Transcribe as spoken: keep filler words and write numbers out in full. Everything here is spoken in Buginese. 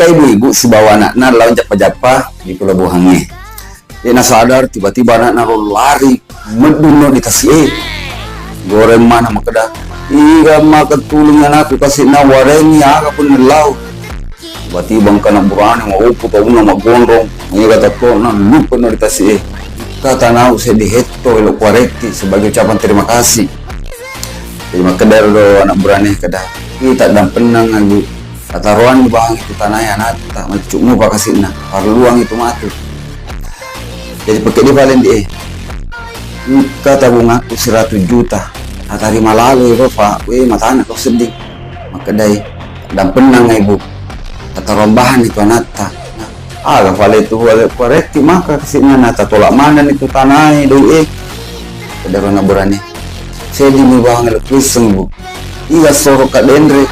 Taibu ibu sibawa anakna lao jappa-jappa di pelabuhangnge. De'na sadar, tiba-tiba anakna ro lari meddunno di tasi'e. Goreng mana makkeda, "Iga maka tulung anakku kasi'na warengngi aga pun nellau." Tiba-tiba engka anak burane maupu taunna maggonrong, mega tattona luppenno di tasi'e. Engka tanau seddi hetto elo kuaretti sebagai ucapan terima kasih. Jadi makkeda ro anak burane keda, "Ih, taddampennang, Bu. Tataroanni bawang itu tanae anatta, maccu mupa kasi'na, parelluang itu matu." Jadi pakeddi pale ndi e, "Engka tabungakku seratus juta. Tatarima lalo ero, Pak. We, matana kau sedding." Makkedai, "Taddampennang, Bu. Tataroang bahan itu anatta." Aga pale tu kuaretti maka kasi'na, na tatolak maneng itu tanae doi e. Kedaro anak burane, "Seddimi bawang elo kuisseng, Bu. Iga soro ka denre,